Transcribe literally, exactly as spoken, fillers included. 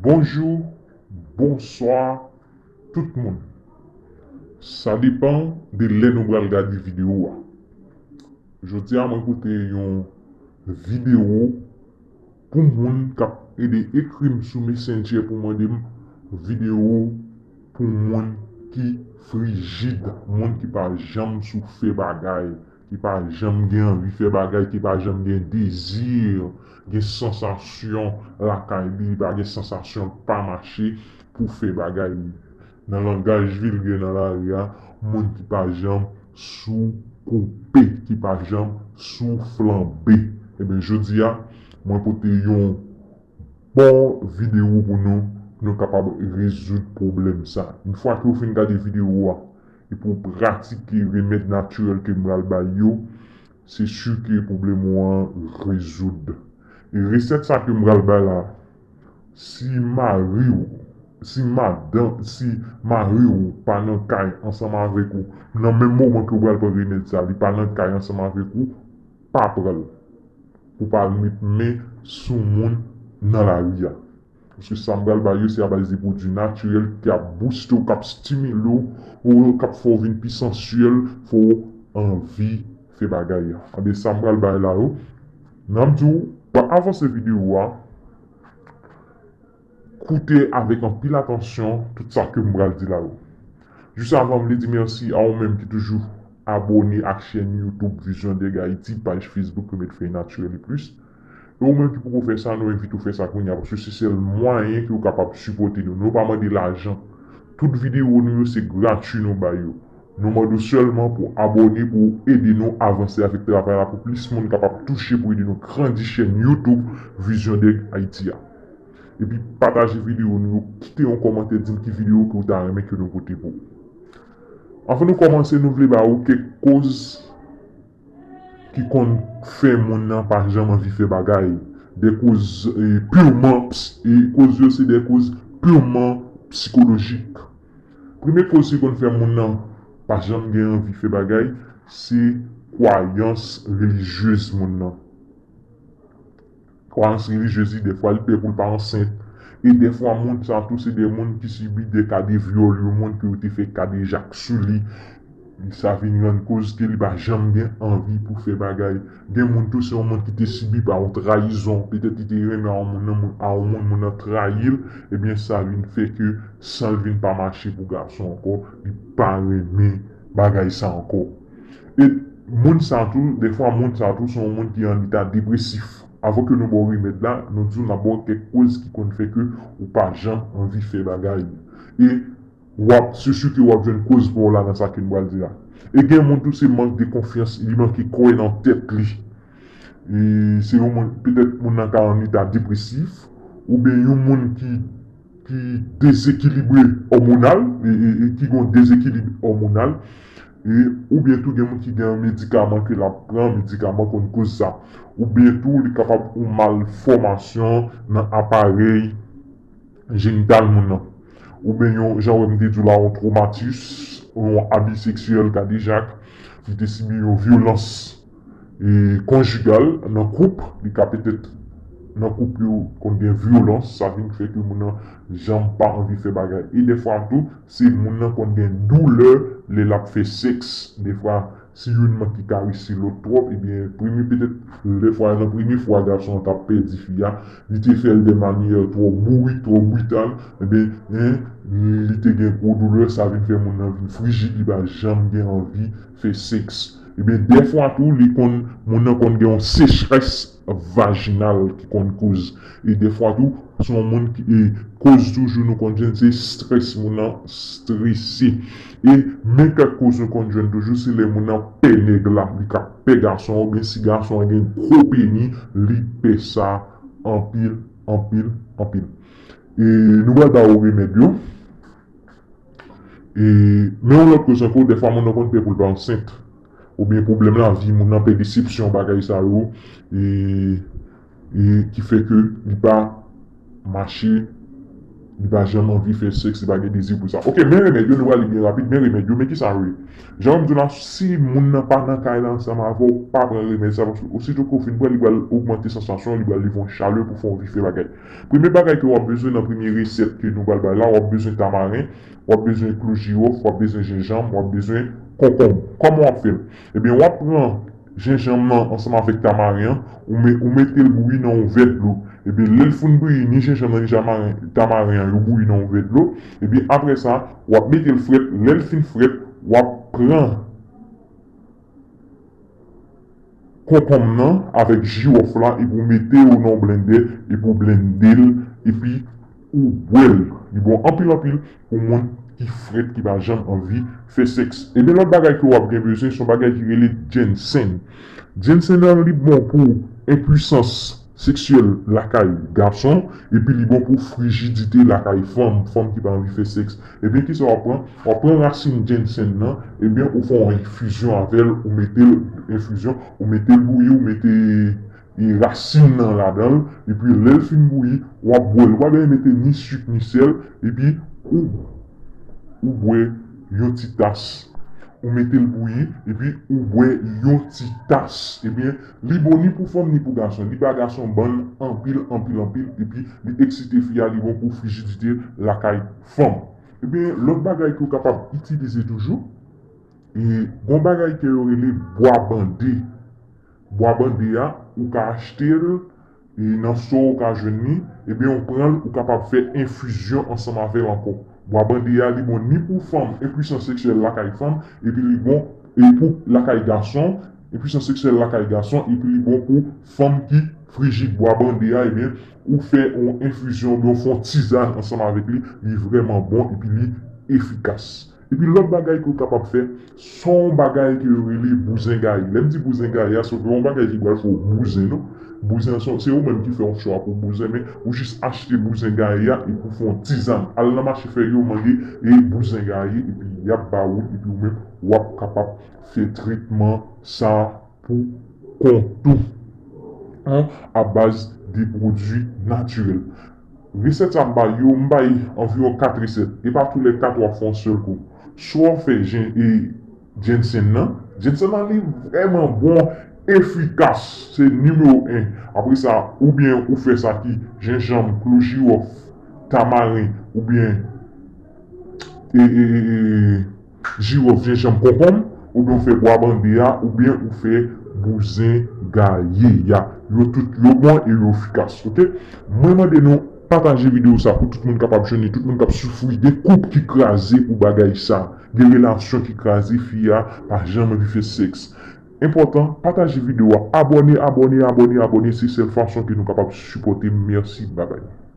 Bonjou, bonswa, tout moun. Sa depann de lè nou pral gade videyo a. Jodi a, mwen pote yon videyo pou moun k ap ede ekri m sou Messenger pou mande m videyo pou moun ki frijid, moun ki pa janm sou fè bagay, ki pa janm gen anvi fè bagay, ki pa janm gen dezi, gen sansasyon lakay li, li pa gen sansasyon l pa mache pou fè bagay li. Nan langaj vilgè nan lari a, moun ki pa janm sou koupe, ki pa janm sou flanbe. Ebyen, jodi a, mwen pote yon bon videyo pou nou, pou nou kapab rezoud pwoblèm sa. Yon fwa ke w fin gade videyo a, epi w pratike remèd natirèl ke m pral bay yo, se si ke pwoblèm ou an rezoud. E resèt sa ke m pral bay la, si mari w, si madan, si mari w pa nan kay ansanm avèk ou, nan menm moman ke w pral pran remèd sa, li pa nan kay ansanm avèk ou, pa pran l. Pou pa al met men sou moun nan lari a. Paske sa m pral ba yo, se abaz de pwodui natirèl ki ap booste w, k ap stimile w, ou k ap fè w vin pi sansyèl, fè w anvi fè bagay a. Anben, sa m pral ba la yo. Nan m di w, pa avanse videyo a, koute avèk anpil atansyon tout sa ke m pral di la yo. Jis avan, m vle di mèsi a ou menm ki toujou abòne ak chèn YouTube Vision Deg Haïti, paj Facebook Remèd Fèy Natirèl e plis. E ou menm ki poko fè sa, nou envite w fè sa kounye a, paske se sèl mwayen ke w kapab sipòte nou. Nou pa mande lajan. Tout videyo nou yo, se gratui nou ba yo. Nou mande w sèlman pou abòne, pou ede nou avanse avèk travay la, pou plis moun kapab touche, pou ede nou grandi chèn YouTube Vision Deg Haïti a. Epi pataje videyo nou yo, kite yon kòmantè, di m ki videyo ke w ta renmen ke nou pote pou ou. Anvan nou kòmanse, nou vle ba ou kèk koz ki konn fè moun nan pa janm anvi fè bagay. De koz, e, purman, e, koz yo se de koz purman sikolojik. Premye koz ki konn fè moun nan pa janm gen anvi fè bagay, se kwayans relijyez moun nan. Kwayans relijyez li, dèfwa li pè pou l pa ansent. E dèfwa moun sa tou se de moun ki sibi de ka de vyòl, yon moun ke yo te fè kadejak sou li. Sa vin rann koz ke li pa janm gen anvi pou fè bagay. Gen moun tou se yon moun ki te sibi pa yon trayizon. Petèt li te renmen a yon moun, nan moun, a yon moun, moun nan trayi l. Ebyen sa vin fè ke san l vin pa mache pou gason ankò, li pa renmen bagay sa ankò. E moun sa tou, dèfwa moun sa tou se yon moun ki an eta depresif. Avan ke nou ba w remèd la, nou di w n ap ba w kèk koz ki konn fè ke ou pa janm anvi fè bagay. E w ap, se si ke w ap jwenn koz pa w la nan sa ke m pral di la. E gen moun tou se mank de konfyans, li manke kwè nan tèt li. E se yon moun, petèt moun nan ka an eta depresif, oubyen yon moun ki ki dezekilibre òmonal, e, e, e ki gen yon dezekilib òmonal, e, oubyen tou gen moun ki gen yon medikaman ke l ap pran, medikaman konn koz sa. Oubyen tou, li kapab yon malfòmasyon nan aparèy jenital moun nan. Oubyen yon, jan w wè m te di w la, yon twomatis, yon abi seksyèl kadejak, li te sibi yon vyolans e, konjigal, nan koup, li ka petèt nan koup yo konn gen vyolans, sa vin fè ke moun nan janm pa anvi fè bagay. E dèfwa tou, se moun nan konn gen doulè lè l ap fè sèks. Dèfwa, si youn manke karese lòt twòp, ebyen, premye, petèt, dèfwa, nan premye fwa gason an t ap pèdi fi a, li te fè l de manyè twò bourik, twò brital, ebyen, en, li te gen gwo doulè, sa vin fè moun nan vin frijid, li pa janm gen anvi fè sèks. Ebyen, dèfwa tou, li konn, moun nan konn gen yon sechrès vajinal ki konn koz. E dèfwa tou, se yon moun ki, e, koz toujou nou konn jwenn se strès, moun nan strese. E men kèk koz nou konn jwenn toujou, se lè moun nan pè nèg la, li ka pè gason an, oubyen si gason an gen gwo peni, li pè sa anpil, anpil, anpil. E nou pral ba ou remèd yo. E, men yon lòt koz ankò, dèfwa moun nan konn pè pou l pa ansent. Oubyen pwoblèm lavi, moun nan pè desepsyon, bagay sa yo, e, e ki fè ke li pa mache Li pa janm anvi fè sèks, li pa gen dezi pou sa. Ok, men remèd yo, nou pral li byen rapid, men remèd yo, men kisa yo ye? Jan m di w la, si moun nan pa nan kay la ansanm avè w, pa pran remèd sa, paske osito ke w fin pran, li pral ogmante sansasyon, li pral leve yon chalè pou fè w anvi fè bagay. Premye bagay ke w ap bezwen nan premye resèt ke nou pral bay la, w ap bezwen tamaren, w ap bezwen klou jiwòf, w ap bezwen jenjanm, w ap bezwen konkonm. Kòman w ap fè l? Ebyen, w ap pran jenjanm nan ansanm avèk tamaren an, ou, me, ou mete l bouyi nan yon vè dlo. Ebyen, lè l fin bouyi, ni jenjanm nan, ni tamaren, tamaren an, yo bouyi nan yon vè dlo. Ebyen, apre sa, w ap mete l frèt. Lè l fin frèt, w ap pran konkonm nan avèk jiwòf la, epi w mete yo nan yon blendè, epi w blende l, epi ou bwè l. Li bon anpil anpil pou moun ki frèt, ki pa janm anvi fè sèks. Ebyen, lòt bagay ke w ap gen bezwen, se yon bagay ki rele jensen. Jensen nan, li bon pou enpwisans seksyèl lakay gason, epi li bon pou frijidite lakay fanm, fanm ki pa anvi fè sèks. Ebyen, kisa w ap pran? W ap pran rasin jensen nan, ebyen, ou fè yon enfizyon avè l, ou mete l enfizyon, ou mete l bouyi, ou mete e rasin nan ladan l, epi lè l fin bouyi, w ap bwè l. Ou pa bezwen mete ni sik ni sèl, epi ou, ou bwè yon ti tas. Ou mete l bouyi, epi ou bwè yon ti tas. Ebyen, li bon ni pou fanm ni pou gason. Li ba gason bann anpil, anpil, anpil, epi li eksite fi a, li bon pou frijidite lakay fanm. Ebyen, lòt bagay ke w kapab itilize toujou, e gon bagay ke yo rele bwa bande. Bwa bande a, ou ka achte l, e nan swa ou ka jwenn li, ebyen, ou pran l, ou kapab fè enfizyon ansanm avè l ankò. Bwa bande a, li bon ni pou fanm, enpwisans seksyèl lakay fanm, epi li bon, e pou lakay gason, enpwisans seksyèl lakay gason, epi li bon pou fanm ki frijid. Bwa bande a, ebyen, ou fè yon enfizyon, oubyen ou fè yon tizàn ansanm avèk li, li vrèman bon, epi li efikas. Epi lòt bagay ke w kapab fè, se yon bagay ke yo rele bouzen gaye. Lè m di bouzen gaye a, se pa yon bagay ki pral fè w bouzen, non. Bouzen an, se, se ou menm ki fè yon chwa pou bouzen, men ou jis achte bouzen gaye a epi w fè yon tizàn. Al nan mache fèy yo, mande e bouzen gaye, epi y ap ba ou l, epi ou menm, w ap kapab fè tretman sa pou kont ou, an, a baz de pwodui natirèl. Resèt sa m bay yo, m bay anviwon kat resèt. E pa toulèkat w ap fè yon sèl kou. Swa w fè jen-, e, jensen nan. Jensen nan, li vrèman bon, efikas. Se nimewo en. Apre sa, oubyen ou fè sa ki jenjanm, klou jiwòf, tamaren, oubyen, e, e, e, e, jiwòf, jenjanm, konkonm, oubyen ou fè bwa bande a, oubyen ou fè bouzen gaye a. Yo tout, yo bon e yo efikas, ok? Mwen mande nou pataje videyo sa pou tout moun kapab jwenn li, tout moun k ap soufri. Gen koup ki kraze pou bagay sa. Gen relasyon ki kraze, fi a pa janm anvi fè sèks. Enpòtan, pataje videyo a. Abòne, abòne, abòne, abòne. Se sèl fason ke nou kapab sipòte m. Mèsi, babay.